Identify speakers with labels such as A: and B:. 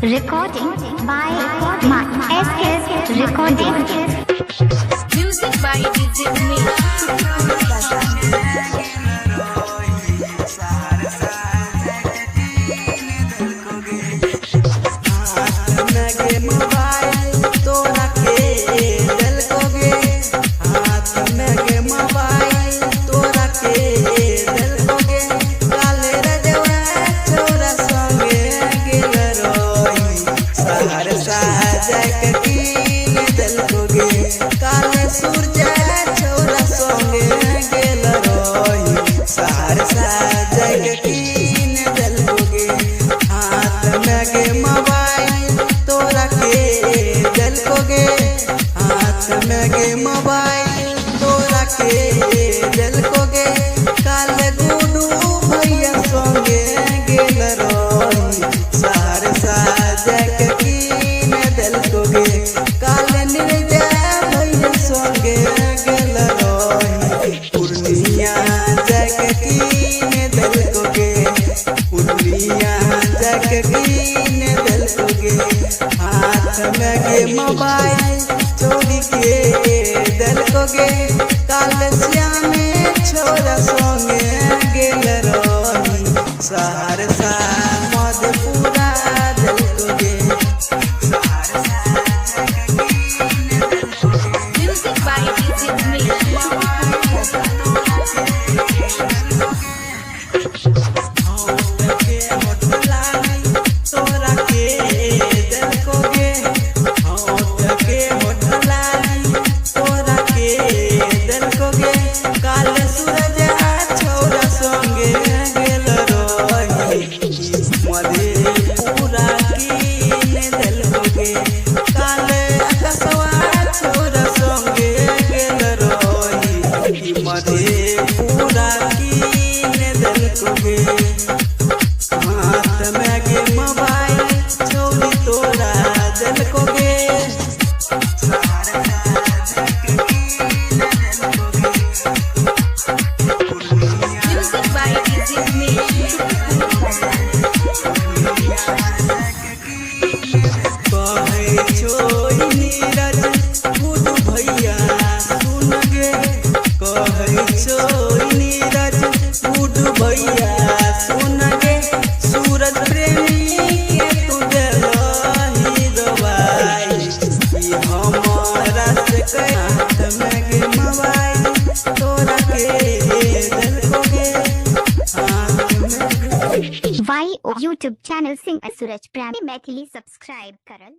A: Recording by Ma SK Recording.
B: Music by DJ Umesh.
C: हाथ में गे मोबाइल तोरा के देलको गे, हाथ में गे मोबाइल तोरा के देलको गे। काले रजवा छोरा संगे गेल रही, सहरसा जाके कीन देलको गे। काले सूरज छोरा संगे गेल रही, सहरसा जाके कीन देलको गे। हाथ में गे मोबाइल तोरा के देलको गे, हाथ में गे मोबाइल तोरा के देलको गे। काले गुडू भैया संगे गेल रही, सहरसा जाके कीन देलको गे। काले निर्जय भैया संगे गेल रही, पूर्णिया जाके कीन देलको गे, पूर्णिया जाके कीन देलको गे। हाथ में गे मोबाइल चोरी के देलको गे, काले श्यामे छोरा संगे गेल रही, सहरसा मधेपुरा देलको गे। सहरसा जाके कीन देलको गे।
B: Music by DJ Umesh.
C: के होटलानी तोरा के देलको गे, होट के होटलानी तोरा के देलको गे। काले सूरज छोरा संगे गेल रही, मधेपुरा कीन देलको गे। काले आकाशवा छोरा संगे गेल रही, मधेपुरा कीन देलको गे। हाथ में गे मोबाइल चोरी तोरा देलको गे। सहरसा जाके कीन देलको गे।
B: Music by DJ Umesh.
C: कहै छोइ नीरज गुडू भैया सुन गे, कहै छोइ नीरज गुडू भैया सुन गे। सूरज प्रेमी के तू देलही दवाई, ई हमरा से कह हाथ में गे मोबाइल तोरा के देलको गे, हाथ में गे।
A: Y YouTube channel Singh Suraj Prem Maithili subscribe करल।